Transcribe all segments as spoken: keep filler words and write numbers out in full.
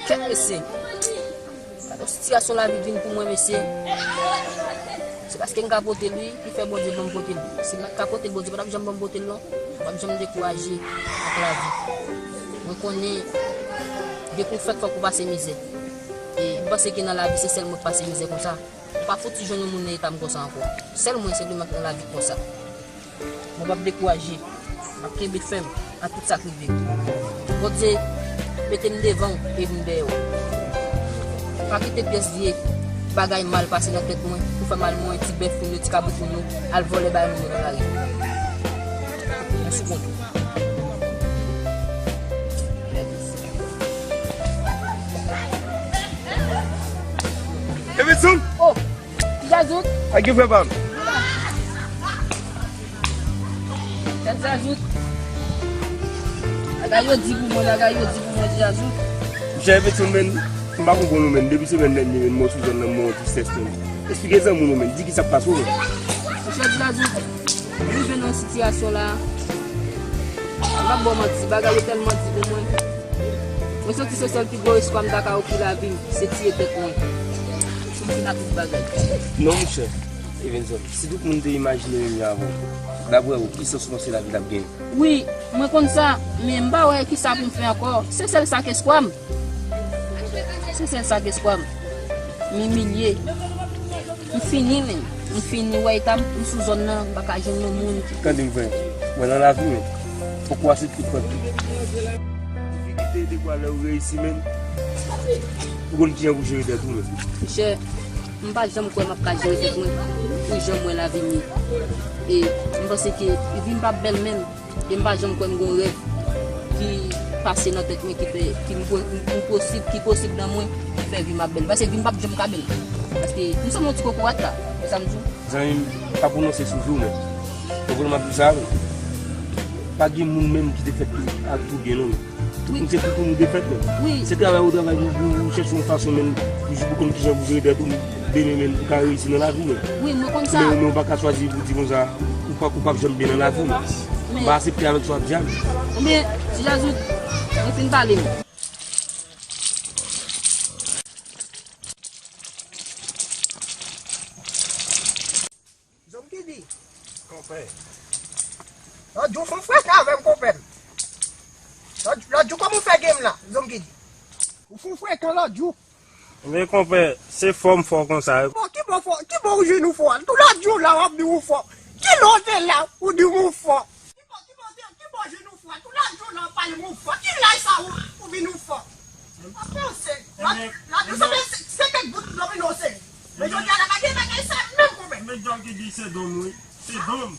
Kèt mesye. Gade yon sitiyasyon lavi vin pou mwen, mesye. Se paske m ka pote l, wi, ki fè Bondye ban m pote l. Si m pa t ka pote l, Bondye pa t ap janm ban m pote l, non. M p ap janm dekouraje ak lavi. Mwen konnen, depi w fèt, fòk ou pase mizè. E m panse ke nan lavi, se sèl mwen k pase mizè konsa. Ou pa fouti jwenn yon moun nan eta m konsa ankò. Sèl mwen, se li menm nan lavi konsa. Mwen p ap dekouraje. M ap kenbe fèm a tout sa k rive. Bondye, mete m devan w e vin dèyè w. Pa kite pyès vye bagay mal pase nan tèt mwen pou fè m al manyen ti bèf moun yo, ti kabrit moun yo, al vòlè bay moun yo nan lari. Mwen sou kont ou. Evenson! Oh! Ti Jazout! A gen frè pa m. Ti Jazout! Bagay yo di pou mwen, bagay yo di pou mwen, Ti Jazout. Monchè Evenson, men, m pa konprann ou, men. Depi semèn dènye, men, mwen sou zòn nan, mwen tristès, men. Eksplike zanmi w, men. Di ki sa k pase w, men. Monchè Ti Jazout, m rive nan sitiyasyon la. M p ap ba w manti, bagay yo tèlman di pou mwen. Mwen santi se sèl pi gwo espwa m ta ka ofri lavi m, se tiye tèt mwen. Pou m fin ak tout bagay. Non, monchè, Evenson, si tout moun te imajine menm jan avè w, daprè ou, ki sans w panse lavi l ap genyen? Wi, mwen konn sa, men m pa wè ki sa pou m fè ankò. Se sèl sa k espwa m. Se sèl sa k espwa m. M imilye. M fini, men. M fini, wè eta m, m sou zòn nan, m pa ka jwenn yon moun ki... Tande m, frè. Mwen nan lavi, men. Fòk ou asepte pran tout difikilte, dekwa lè ou reyisi, men. Ou konn kijan pou jere tèt ou, men. Monchè, m pa janm kwè m ap ka jere tèt mwen pou jan m wè lavi m ye. E m panse ke vi m p ap bèl menm. E m pa janm kwè m gon rèv ki pase nan tèt mwen ki fè, ki m po-, m, m posib, ki posib nan mwen, ki fè vi m ap bèl. Paske vi m p ap janm ka bèl. Paske m sanm yon ti kokorat la, wè sa m di w? Zanmi m, pa pwononse sou vi w, men. Konprann m ap di w sa, men. Pa gen moun menm ki te fèt pou, ak pou byen, non, men. Tout moun se pou, pou nou defèt, men. Wi. Se travay ou travay, ou, ou, ou chèche yon fason, men, pou, pou konn kijan pou jere tèt ou, demen, men, ou ka reyisi nan lavi, men. Wi, mwen konn sa. Men, men ou pa ka chwazi pou di konsa, ou pa, ou p ap janm byen nan lavi, men. Men. M pa aksepte avèk sa w ap di a, men. Ebyen, Ti Jazout, mwen fin pale, men. Zòm ki di. Konpè. Lòt jou w fè yon frekan avè m, konpè m. Lòt, lòt jou kòman w fè gen m la, Zòm ki di. Ou fè yon frekan lòt jou. Men konpè, se fò m fò konsa. Bon, ki bò fò, ki bò ou jwenn ou fò a? Tout lòt jou la w ap di ou fò. Kilè w te la ou di ou fò? Ki bò, ki bò, ki bò jwenn ou fò? Tout lòt jou la w ap pale m ou fò. Ki laj sa ou, ou vin ou fò? Anfen, se, la, la, nou sanble se, se kèk bout domino se. Men jodi a la pa gen bagay sa menm konpè. Men Zòm ki di se don m, wi. Se don m.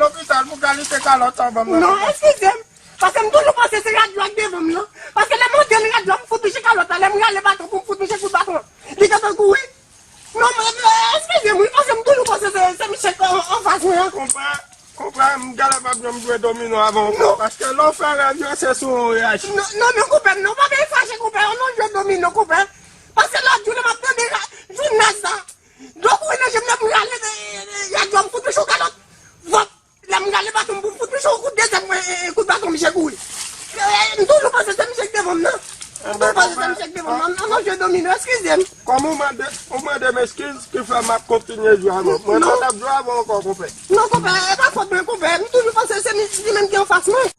lopital pou kalite kalòt sa w ban m nan. Non, eskize m. Paske m toujou panse se radyo a k devan m nan. Paske lè m antre nan radyo a, m fout misye kalòt la. Lè m rale baton pou m fout misye kout baton an, li gentan kouri. Non, men, men, eskize m, wi, paske m toujou panse se, se misye k an, anfas mwen an. Konpè, konpè, m genlè p ap janm jwe domino avè w ankò. Non. Paske lè w fè rèv yo, se sou ou yo aji. Non, non, men konpè, non, pa gen fache, konpè, an nou jwe domino, konpè. Paske lòt jou, lè m ap tande ra-, jounal sa, dlo kouri nan je m, lè m rale, e, e, e, radyo a, m fout misye yon kalòt. Vòp! Lè m rale baton m pou m fout misye yon kout dezyèm, e, e, kout baton, misye kouri. E, e, m toujou panse se misye k devan m nan. M toujou panse se misye k devan m nan. An nou jwe domino, eskize m. Kòm ou mande, ou mande m eskiz, ki fè m ap kontinye jwe avè w. Mwen pa t ap jwe avè w ankò, konpè. Non, konpè, e pa fòt mwen, konpè. M toujou panse se li menm ki anfas mwen.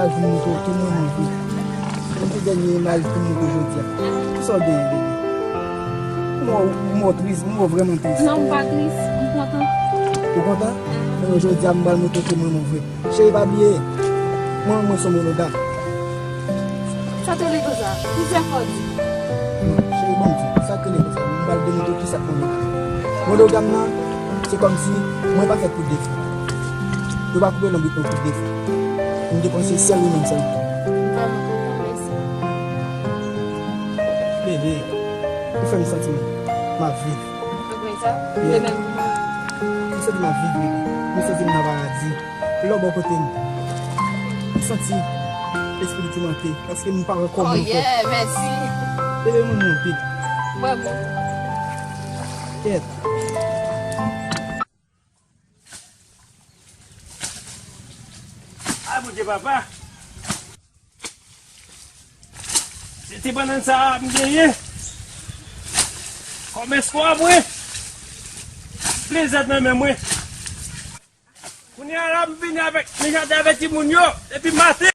Imaj m montre w, ke mwen move. Mwen te dènye imaj pou m montre jodi a. Kisa w genyen, bebe? M wè w, m wè w tris, m wè w vrèman tris. Non, m pa tris, m kontan. Ou kontan? Men jodi a, m pral montre w ke mwen move. Cheri, pa bliye, mwen, mwen se yon monogam. Sa te rele konsa? Plizyè fwa w di. Non, cheri, ban m di w, sa te rele konsa? M pral demontre w kisa k monogam. Monogam nan, se kòmsi mwen pa fèt pou de fanm. Yo pa koupe long mwen pou de fanm. M depanse sèl ou menm sèl. M vrèman kontan, mèsi. Bebe, ou fè m santi m ap viv. Ou konn sa? Yeah. De menm pou mwen. M santi m ap viv, bebe. M santi m nan paradi. Lè w bò kote m, m santi espirityalman, paske m pa wè kòman. Oh yeah, mèsi. Bebe, mwen monte. Mwen bon. Kèt. Ay, Bondye, papa. Se ti bannann sa a m genyen kòm espwa mwen. Plen zèt nan men mwen. Kounye a la, m vini avèk, nan jaden avèk timoun yo, depi maten.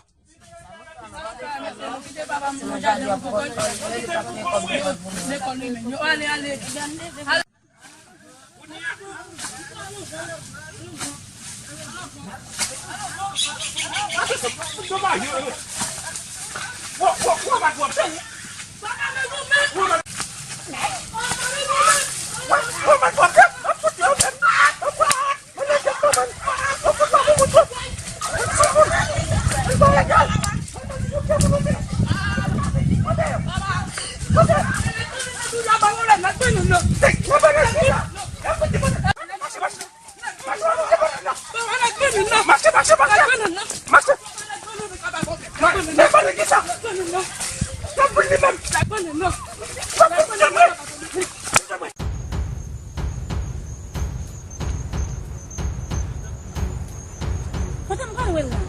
Kote m pral wè l la?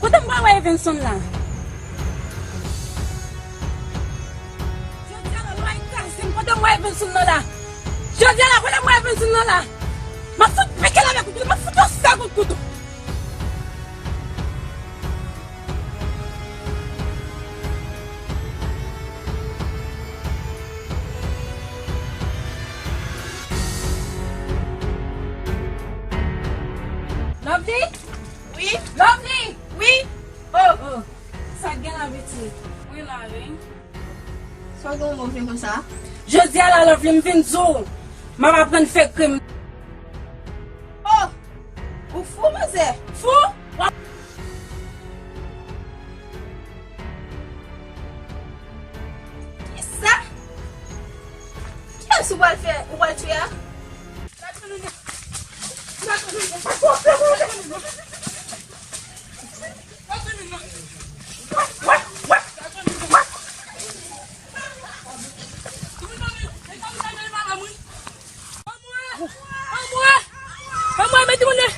Kote m pral wè Evenson la? Jodi a la, lwa e kraze m. Kote m wè Evenson nan la? Jodi a la, kote m wè Evenson nan la? M ap fout pike l avèk kouto, m ap fout yon sèl kout kouto. Lovely? Wi? Lovely? Wi? Oh, oh. Sa k gen la, pitit? Mwen la, wi. Sa w gen w move konsa? Jodi a la, Lovely, m vin di w, m ap aprann fè krèm. Oh! Ou fou, manzè? Fou? Kisa? Kiyès ou pral fè, ou pral tiye a? Anmwe! Anmwe! Anmwe, men timoun yo!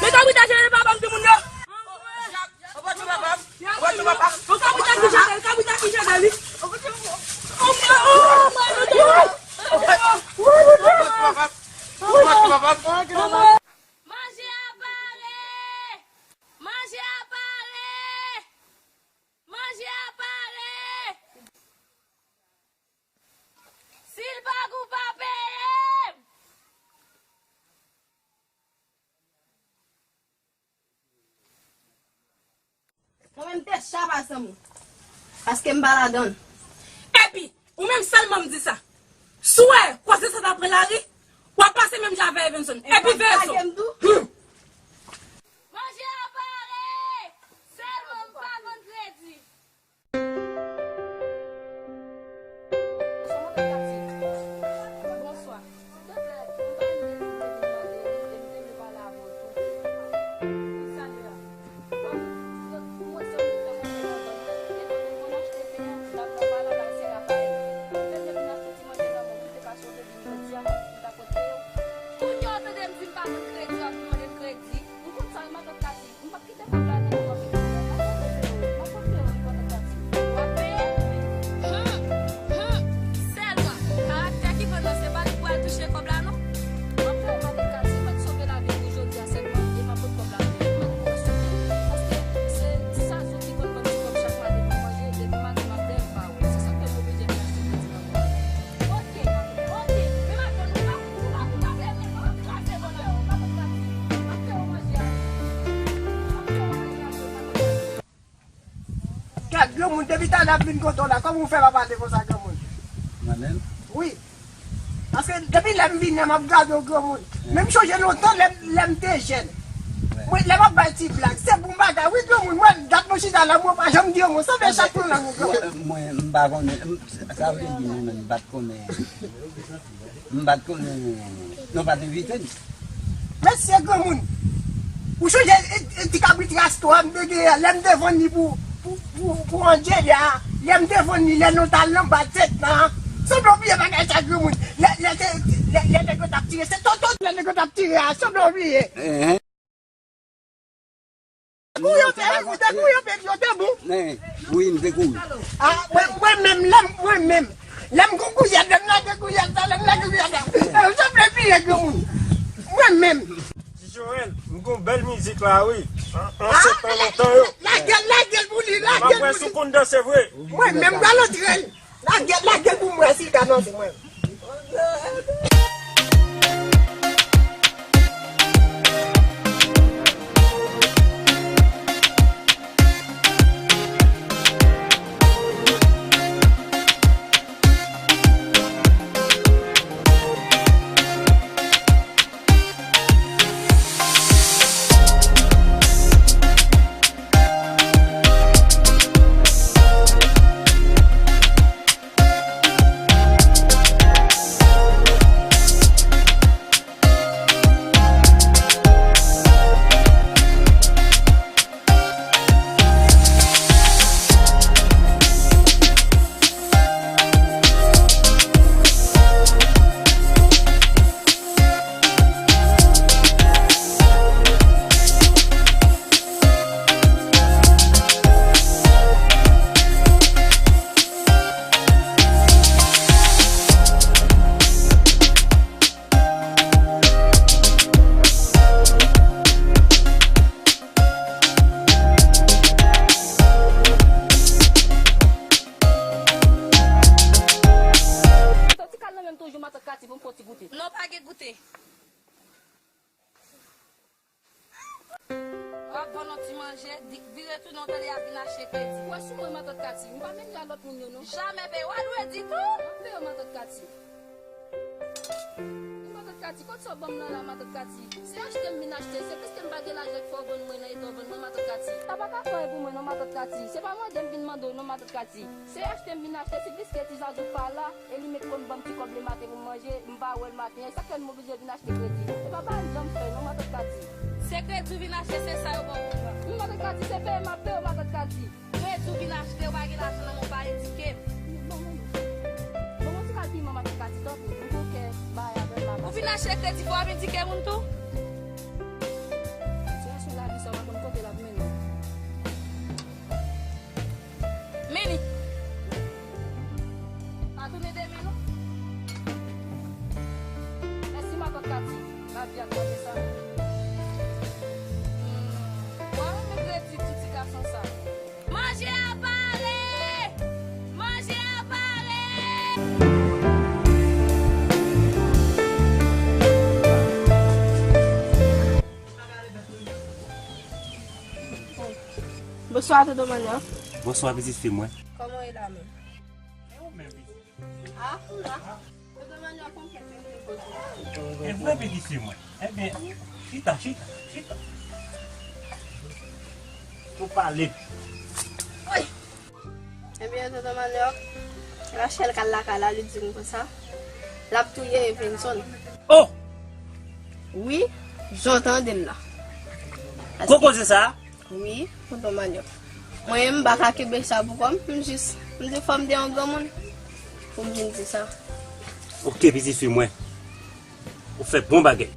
Men kabrit la jere papa m, timoun yo! Anmwe! Anmwe, kabrit la ki jere, kabrit la ki jere li! Anmwe! Anmwe, men timoun yo! Anmwe! Manje a pare! Manje a pare! Manje a pare! Si l pa gou, pa peye m! Mwen menm te chapa zanmi. Paske m pa ladan l. Epi, ou menm sèlman m di sa. Si w wè koze sa ta pran lari, w ap pase menm jan avè Evenson. Epi veye w. Manje a pare! Sèlman m pa vann kredi. Bonswa. Silvouplè, m pa vin de vin mande, m te vle pale avè w tou. Wi, sa l ye a? Bon, mwen se yon fè manje nan zòn nan. Gen kote m konn achte pen an, m t ap nan pale bay sè Raphaël. M te vle vin achte ti manje nan men w tou, se paske w te di m jodi a, m ta pote yo. Kounye a w tande m di m pa vann kredi. Moun depi talè ap vin kote w la, kòman w fè pa pale konsa granmoun? Mwen menm? Wi. Paske depi lè m vini an, m ap gade w granmoun. Men m chonje lontan lè, lè m te jèn. Mwen, lè m ap bay ti blag, se bon bagay. Wi, granmoun, mwen, dat mwen chita la, mwen pa janm di yon mo, sanble chak pran lang ou granmoun. Mwen, m pa konnen, m, sa vle di mwen menm, m pa t konnen. M pa t konnen, nou pa t envite m. Mesye granmoun, ou sonje e, e ti kabrit rasta m te genyen lè m te vann li pou, pou, pou, pou Angelia, lè m te vann li lè nou t al nan bal Sentna. Sanble w bliye bagay sa granmoun. Lè, lè te, lè, lè nèg yo t ap tire, se tonton lè nèg yo t ap tire a, sanble w bliye. Kou yo te, ou te kou yo te, yo te bon. Wi, m te kou. A, mwen, mwen menm, lè m, mwen menm. Lè m gon gouyad, lè m lage gouyad sa, lè m lage gouyad la. E, ou sanble bliye granmoun. Mwen menm. Ti Joel, m gon bèl mizik la, wi. An, an, se tan lontan yo. Lage l, lage l pou li, lage l pou li. M ap wè si w konn danse vre. Mwen menm, m pral antre l. Lage, lage l pou mwen, si l ka danse, mwen. Soti kal nan menm toujou, matant Kati, pou m fè yon ti goute. Non, pa gen goute. W ap vann yon ti manje, di, vire tounen, w tande y ap vin achte kredi. Ou wè sou mwen, matant Kati, m pa menm jan lòt moun yo, non. Jamè peye, w a lwe ditou. M ap peye w, matant Kati. Wi, matant Kati, kòb sa w ban m nan la, matant Kati? Se achte m vin achte, se piske m pa gen lajan k fè w vann mwen nan eta w vann mwen, matant Kati. Sa pa ka fè anyen pou mwen, non, matant Kati. Se pa mande m vin mande w, non, matant Kati. Se achte m vin achte, si piske ti zazou pa la, e li met pou m ban m ti kòb lematen pou m manje, m pa wè l maten an, e sa k fè m oblije vin achte kredi. Se pa pa janm fè, non, matant Kati. Se kredi w vin achte, se sa yo ba w pou pran. Wi, matant Kati, se peye m ap peye w, matant Kati. Kredi w vin achte, w pa gen lajan nan men w, pa endike m. Bon, bon, bon, bon, ti kal piman, matant Kati, tanpri, m gon kè bay avè l la. Ou vin achte kredi, fò w ap endike moun tou? Sitiyasyon lavi sa, w pa konn kote l ap mennen. Meni. Pa tounen demen non. Mèsi matant Kati. Lavi a tande sa. Hmm. Mwen renmen kredi tou ti gason sa. Manje a pare! Manje a pare! Bonswa, tonton Manyòk. Bonswa, pitit fi mwen. Kòman w ye la menm? E ou menm, pitit? Ah, ah. Tonton Manyòk, konn kèk ti koze. E vre, pitit fi mwen. Ebyen, chita, chita, chita. Ou pale. Oy! Ebyen, tonton Manyòk, Rachel k al lakay la, li di m konsa, l ap touye Evenson. Oh! Wi, jan w tande l la. Gwo koze sa? Wi, tonton Manyòk. Mwen, m pa ka kenbe sa pou kò m, m jis, m di fò m de yon granmoun pou m vin di sa. Oke, pitit fi mwen. Ou fè bon bagay.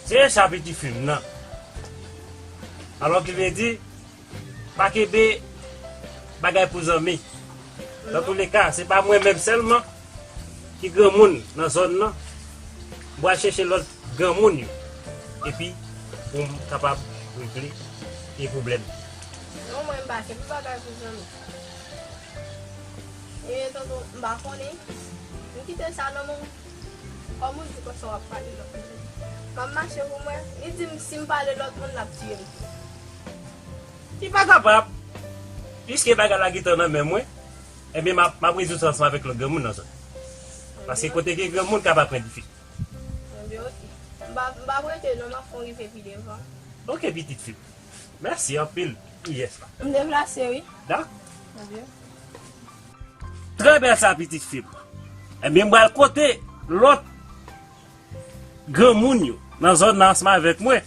Se sa pitit fi m nan. Alò ki vle di, pa kenbe bagay pou zanmi. Nan tou le ka, se pa mwen menm sèlman ki granmoun nan zòn nan. M pral chèche lòt granmoun yo. Epi, pou m kapab regle e pwoblèm. Non, mwen m pa kenbe bagay pou zanmi. E tonton, m pa konnen. M kite sa nan men w. Kòm ou di konsa w ap pale lòt moun. M ap mache pou mwen. Li di m si m pale lòt moun, l ap tiye m. Li pa kapab. Piske bagay la gentan nan men mwen, ebyen, m ap, m ap rezoud sa ansanm avèk lòt granmoun nan zòn. Paske kote gen granmoun, ka pa pran difikilte. Ebyen, oke. M pa, m pa prete non, m ap fè w rive pi devan. Oke, pitit fi m. Mèsi anpil. Yes, pa. M deplase, wi. Dak. Ebyen. Trè byen sa, pitit fi m. Ebyen, m pral kote lòt granmoun yo nan zòn nan ansanm avèk mwen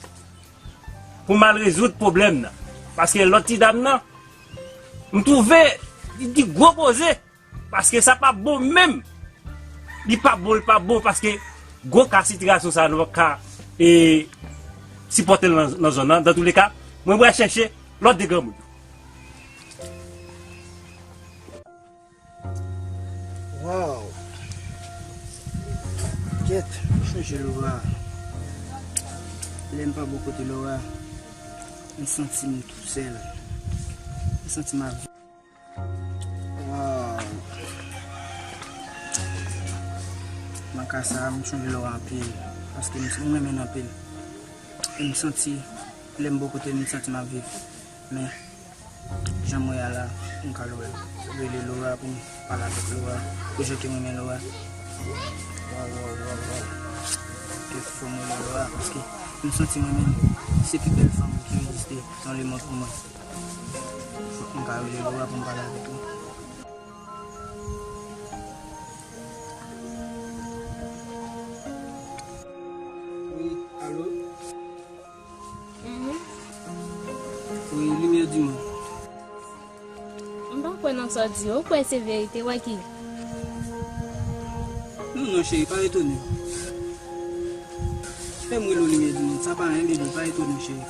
pou m al rezoud pwoblèm nan. Paske lòt ti dam nan, m twouve li di gwo koze. Paske sa p ap bon menm. Li p ap bon, li p ap bon paske gwo ka sitiyasyon sa nou p ap ka, e, sipòte l nan, nan zòn nan. Dans tous les cas, mwen pral chèche lòt de granmoun. Waw! Kèt, m chonje Laura. Lè m pa bò kote Laura, m santi m tousèl. M santi m ap viv. Waw! Nan ka sa a, m chonje Laura anpil, paske m, m renmen l anpil. E m santi, lè m bò kote l, m santi m ap viv. Men, jan m wè a la, m ka rele Laura pou m pale avèk Laura, pou jan ke m renmen Laura. Waw, waw, waw, waw. Ke fò m rele Laura, paske m santi mwen menm, se pi bèl fanm ki egziste nan lemonn pou mwen. Fòk m ka rele Laura pou m pale avèk li. Wi, alo? Mhm. Wi, limyè di mwen. M pa kwè nan sa w di yo. Ou kwè se verite, Waky? Non, non, cheri, pa etone. Fè m rele w limyè di mond, sa pa anyen, bebe, pa etone, cheri.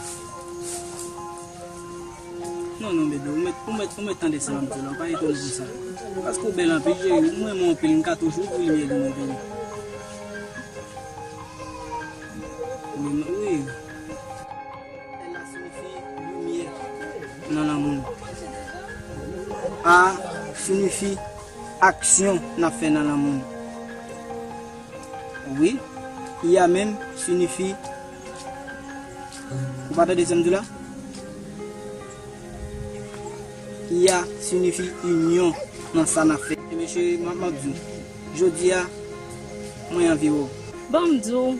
Non, non, bebe, ou mèt, ou mèt, ou mèt tande sa m ap di w la, ou pa etone pou sa. Paske ou bèl anpil, cheri, ou renmen w anpil, m ka toujou di w limyè di mond, bebe. Wi, non, wi. L la siyifi limyè nan lanmou n. A siyifi aksyon n ap fè nan lanmou n. Wi, I a menm siyifi, ou pa tande sa m di w la? I a siyifi inyon nan sa n ap fè. E mesye, m ap, m ap di w, jodi a, mwen anvi wè w. Ban m di w,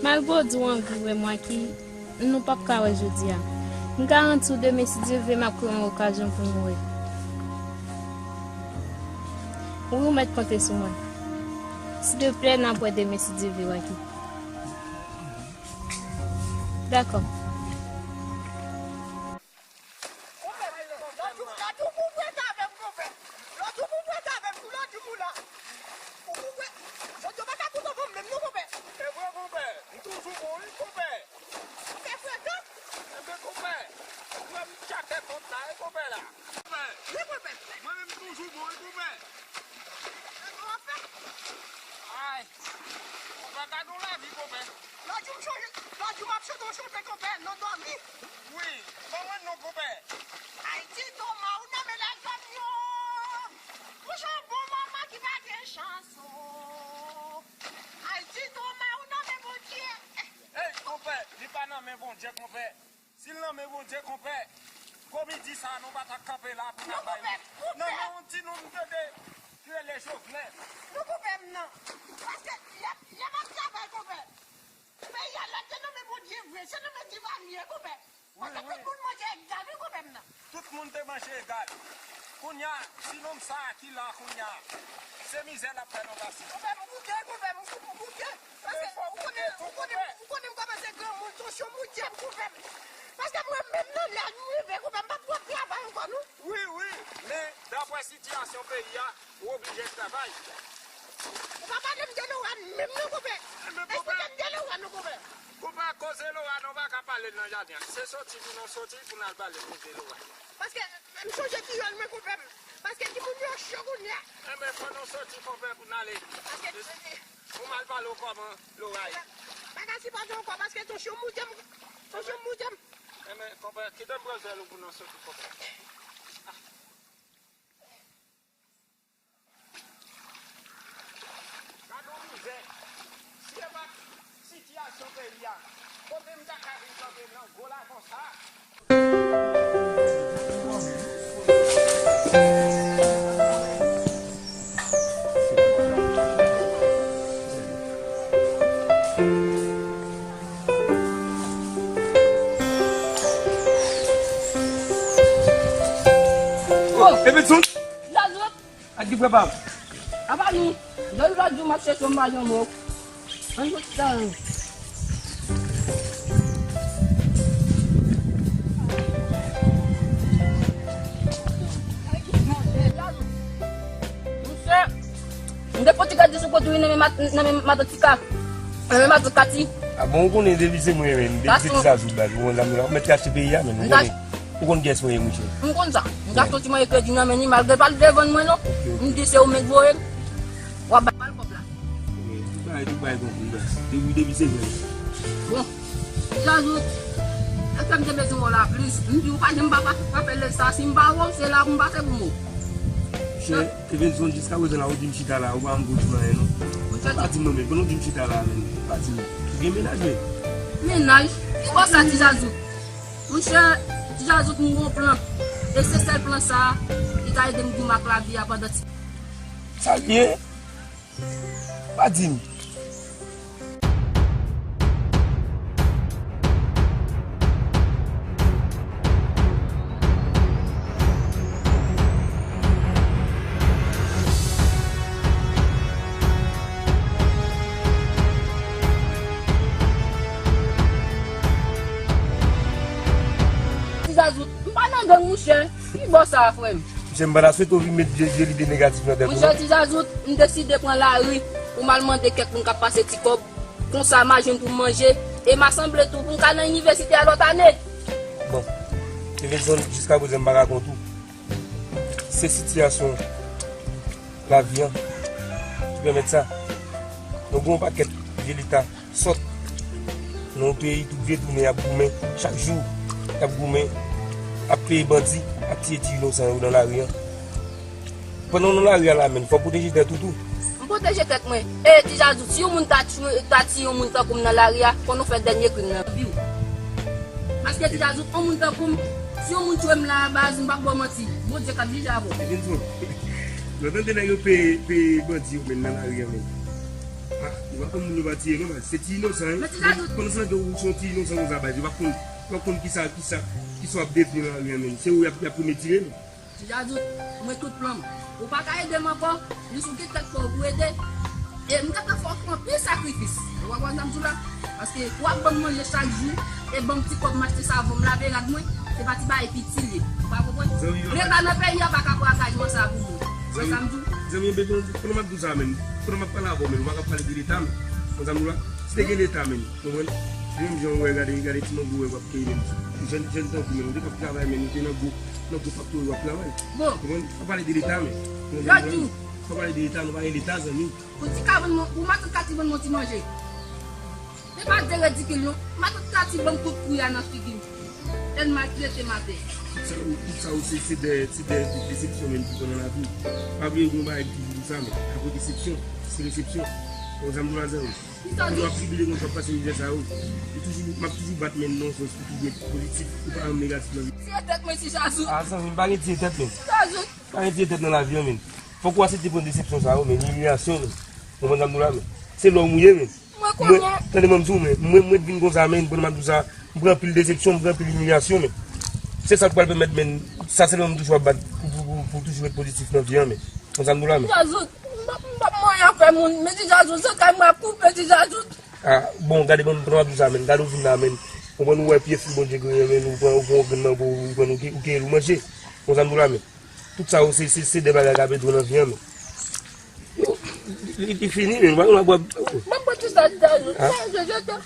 malgre w di w anvi wè m, Waky, nou p ap ka wè jodi a. M garanti w, demen, si Dye vle, m ap kreye yon okazyon pou nou wè. Wi, ou mèt konte sou mwen. Silteplè, n ap wè demen, si Dye vle, Waky. Dakò. Konpè, lòt jou, lòt jou pou w prete avè m, konpè. Lòt jou pou w prete avè m, pou lòt jou pou w la. Ou pou prete. Jodi a, ou pa ka kontan pou m menm non, konpè. Se vre, konpè. M toujou bon, wi, konpè. Konpè frekan. Enben, konpè, ou wè m tchatè kont la, wi, konpè la. Konpè. Wi, konpè. Mwen menm, m toujou bon, wi, konpè. Sa w ap fè? Ay, konpè, gade yon lavi, konpè. Lòt jou m chonje, lòt jou m ap chante yon chante, konpè, nan dòmi. Wi, ban mwen non, konpè. Ayiti, Toma, ou nan men lèzòm yo. Monchè, bon manman ki pa gen chans, o. Ayiti, Toma, ou nan men Bondye. Ey, konpè, li pa nan men Bondye, konpè. Si l nan men Bondye, konpè, gwo midi sa a, nou pa t ap kanpe la pou n ap bay yon, nan men yon timoun ki rele Jovenel. Non, konpè m nan. Paske lè, lè m ap travay, konpè, peyi a, lè l te nan men Bondye vre, se nan men Divalye, konpè. Paske tout moun manje egal, wi, konpè m nan. Tout moun te manje egal. Kounye a, ti nonm sa a ki la kounye a, se mizè l ap fè nou pase. Konpè m, ou bouke, konpè m, ou bouke. Paske ou konnen, ou konnen, ou konnen m kòmanse granmoun, tansyon moute m, konpè m. Paske mwen menm nan lè m rive, konpè m pa t wè travay ankò, non. Wi, wi, men dapre sitiyasyon peyi a, ou oblije travay. Ou pa pale m de Laura menm non, konpè. Enben, konpè. Eksplike m de Laura non, konpè. Konpè, koze Laura, nou pa ka pale l nan jaden an. Se soti pou nou soti pou n al pale koze Laura. Paske m chonje kiyòl mwen, konpè m. Paske timoun yo cho kounye a. Enben, fò nou soti, konpè, pou n ale. Paske, eh, eh. Pou m al pale w kòman Laura ye. Pa ka sipòte ankò, paske tansyon moute m. Tansyon moute m. Enben, konpè, kite m pran zèl ou pou nou soti, konpè. Gad yon mizè. Si se pa t sitiyasyon peyi a, kote m ta ka vin kanpe nan gwo lagon sa a? Evenson! Jazout! Ak ki frè pa m? Apa nou? Depi lòt jou m ap chèche w, m pa jwenn ou. Ann fout tan. Monchè, m te poti gade sou kote wi nan men mat-, nan men matant Tika. Nan men matant Kati. A bon, ou konnen depi se mwen menm, depi se ti Jazout baz, ou konn sa m la, ou mèt achte peyi a menm, ou konnen. Ou konn kiyès mwen ye, monchè? M konn sa. M ka soti mwen kredi nan men li, malgre pa l te vann mwen non. M di se ou menm k voye m. W ap bay mal kòb la. Tout bagay, tout bagay konpli, baz. Depi, depi se mwen. Bon. Ti Jazout, èske m te bezwen wè w la plis? M di w pa janm pa, pa, pa fè lè sa. Si m pa wè w, se la pou m pase pou m wè w. Monchè, Evenson, jiska prezan la, ou di m chita la, ou pa janm di m anyen non. Monchè, pa di m non, men pandan w di m chita la, men, pa di m. Ou gen mennaj, men? Mennaj? Ki bò sa, Ti Jazout? Monchè, Ti Jazout, m gon plan. E se sèl plan sa a ki ka ede m goumen ak lavi a pandan ti. Sa l ye? Pa di m. Ti Jazout, m pa nan gang, monchè. Ki bò sa a, frè m? Monchè, m pa ta swete w vin met vye, vye lide negatif nan tèt ou, non. Monchè, Ti Jazout, m deside pran lari pou m al mande kèk moun k ap pase ti kòb. Konsa, m a jwenn pou m manje. E m a sanble tou pou m ka nan inivèsite a lòt ane. Bon, Evenson, jiska prezan, m pa ka kont ou. Se sitiyasyon lavi an ki pèmèt sa. Nou gen yon pakèt vye leta sòt nan yon peyi tout vye tounen y ap goumen chak jou, y ap goumen, ap peye bandi, ap tiye ti inosan yo nan lari an. Pandan w nan lari a la menm, fò w pwoteje tèt ou tou. M pwoteje tèt mwen. E, Ti Jazout, si yon moun ta tchwe, ta tiye yon moun tankou m nan lari a, konn ou fè dènye krim nan vi w. Paske Ti Jazout, yon moun tankou m, si yon moun tchwe m la a baz, m p ap ba w manti. Bondye k ap jije avè w. Evenson, lè w tande nèg yo peye, peye bandi yo menm nan lari a menm. Ah, yo pa konn moun yo pa tiye non, baz. Se ti inosan, wi. Men Ti Jazout. Pandan se tan ke ou se yon ti inosan konsa, baz, yo pa konn, yo pa konn kisa, kisa, kisa w ap devni nan lari a menm. Se ou y ap, y ap premye tire, non. Ti Jazout, mwen tout plan m. Ou pa ka ede m ankò, jis ou gen tèt pa w pou ede. E m gentan fè w fè anpil sakrifis. Ou konprann sa m di w la? Paske w ap ban m manje chak jou, e ban m ti kòb m achte savon, m lave rad mwen, se pa ti bagay piti l ye. Ou pa konprann? Leta nan peyi a pa ka pran angajman sa a pou mwen. Ou wè sa m di w? Zanmi, zanmi, zanmi, pandan m ap di w sa menm, pandan m ap pale avè w menm, ou pa ka pale de leta menm. Ou konprann sa m di w la? Si te gen leta menm, konprann? Menm jan w wè, gade, gade ti mango w wè w ap kenbe menm. Jèn, jèn tankou menm, ou te k ap travay menm, ou te nan gwo, nan gwo faktori w ap travay. Bon. Konprann? Pa pale de leta menm. Ou konprann sa m di w la? Pa pale de leta, nou pa gen leta, zanmi. Pou ti ka vann mwen, pou matant Kati vann mwen ti manje. Se pa de redikil non. Matant Kati ban m kout kouya nan figi m. Tèl maltrete m atè. Tout sa yo, tout sa yo, se, se de, se de, de desepsyon menm ki pran nan lavi. Pa bliye gen yon bagay ki toujou di sa, men apre desepsyon, se resepsyon. Ou konprann sa m di w la, zanmi? Ki sa w di? Pandan w ap tribile konsa, w ap pase mizè sa yo, ou toujou, m ap toujou bat men nan yon sans pou toujou ret pozitif, ou pa janm negatif nan vi. Tiye tèt mwen, Ti Jazout. Ah, zanmi, m pa gen tiye tèt, men. Ti Jazout. Pa gen tiye tèt nan lavi an, men. Fòk ou aksepte pran desepsyon sa yo, men, imilyasyon, men. Ou konprann sa m di w la, men. Se lòm ou ye, men. Mwen, tande mwen di w, men, mwen, mwen vin konsa, men, pandan m ap di w sa, m pran anpil desepsyon, m pran anpil imilyasyon, men. Se sa k pral pèmèt, men, sa sèlman m toujou ap bat pou, pou, pou, pou toujou ret pozitif nan vi an, men. Konn sa m di w la, men. Ti Jazout, m p ap, m p ap manyen anfè moun, men Ti Jazout, zantray mwen ap koupe, Ti Jazout. Ah, bon, gade, bon, pandan m ap di w sa, men, gade ou vin la, men. Ou konn ou wè pye fwi Bondye genyen, men, ou pran, ou pran yon grenn mango, ou pran, ou ke-, ou keye l, ou manje. Konn sa m di w la, men. Tout sa yo, se, se, se de bagay k ap ede w nan vi an, men. Yo, li, li fini, men, ou pa konn ap bwè. M ap bwè kisa, Ti Jazout? Ah. Sa, je, je te.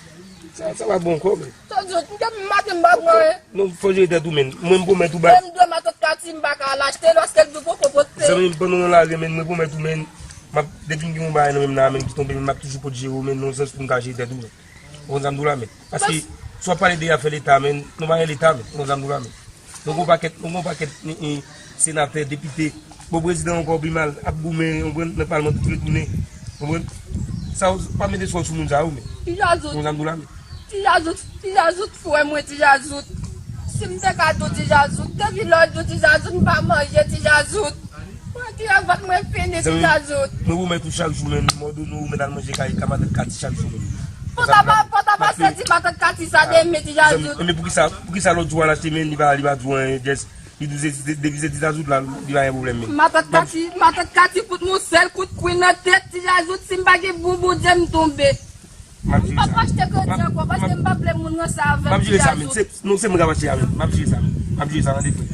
Sa, sa pa bon ankò, men. Ti Jazout, m te maten m pa bwè anyen. Non, fò w jere tèt ou, men. Mwen, m pwomèt ou, baz. Menm dwe matant Kati, m pa ka al achte, paske l di poko pote. Zanmi m, pandan w nan lari, men, mwen pwomèt ou, men, m ap, depi m gen yon bagay nan men m la, men, ki tonbe, men, m ap toujou pot jere w, men, nan yon sans pou m ka jere tèt ou, men. Ou konn sa m di w la, men. Paske, si w ap pale de afè leta, men, nou pa gen leta, men. Ou konn sa m di w la, men. Nou gon pakèt, nou gon pakèt, e, e, senatè, depite. Bon, prezidan ankò pi mal, ap goumen, ou konprann, nan palman tout retounen. Ou konprann? Sa yo, pa mete swa sou moun sa yo, men. Ti Jazout. Ou konn sa m di w la, men. Ti Jazout, Ti Jazout, frè mwen, Ti Jazout. Si m te ka di w, Ti Jazout, depi lòt jou, Ti Jazout, m pa manje, Ti Jazout. Mwen, Ti Jazout, mwen fini, Ti Jazout. Mwen pwomèt ou chak jou, men, m òdone w, mèt al manje kay, kay matant Kati chak jou, men. Fò ta pa, fò ta pa sèti matant Kati sa demen, Ti Jazout. Zanmi, men poukisa, poukisa lòt jou a l achte, men, li pa, li pa di w anyen, jès. Li di se, se, depi se ti Zazout la, li pa gen pwoblèm menm. Matant Kati, matant Kati fout m yon sèl kout kwi nan tèt, ti Zazout, si m pa gen bon Bondye, m tonbe. M ap jere sa. M p ap achte kredi ankò, paske m pa vle moun ranse avè m, ti Zazout. M ap jere sa, men. Se, non, se mwen k ap achte a, men. M ap jere sa, men. M ap jere sa, tande, frè.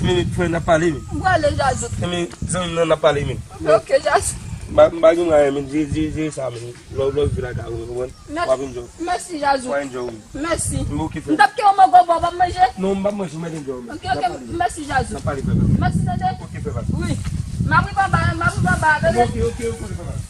Men, frè, n ap pale, men. M prale, Zazout. Men, zanmi m nan, n ap pale, men. Ok, Zazout. M pa, m pa gen mwayen, men. Jere, jere, jere sa, men. Lè, lè w vin lakay ou, konprann? W ap enjoy. Mèsi, Zazout. W ap enjoy, wi. Mèsi. M, ok, frè. M t ap kite yon mango ba w, w p ap manje? Non, m p ap manje, mwen te enjoy, men. Ok, ok, mèsi, Zazout. N ap pale, frè. Mèsi, tande. Ok, frè. Wi. M ap rive anba, m ap rive anba, tande. Ok, ok, ok, frè.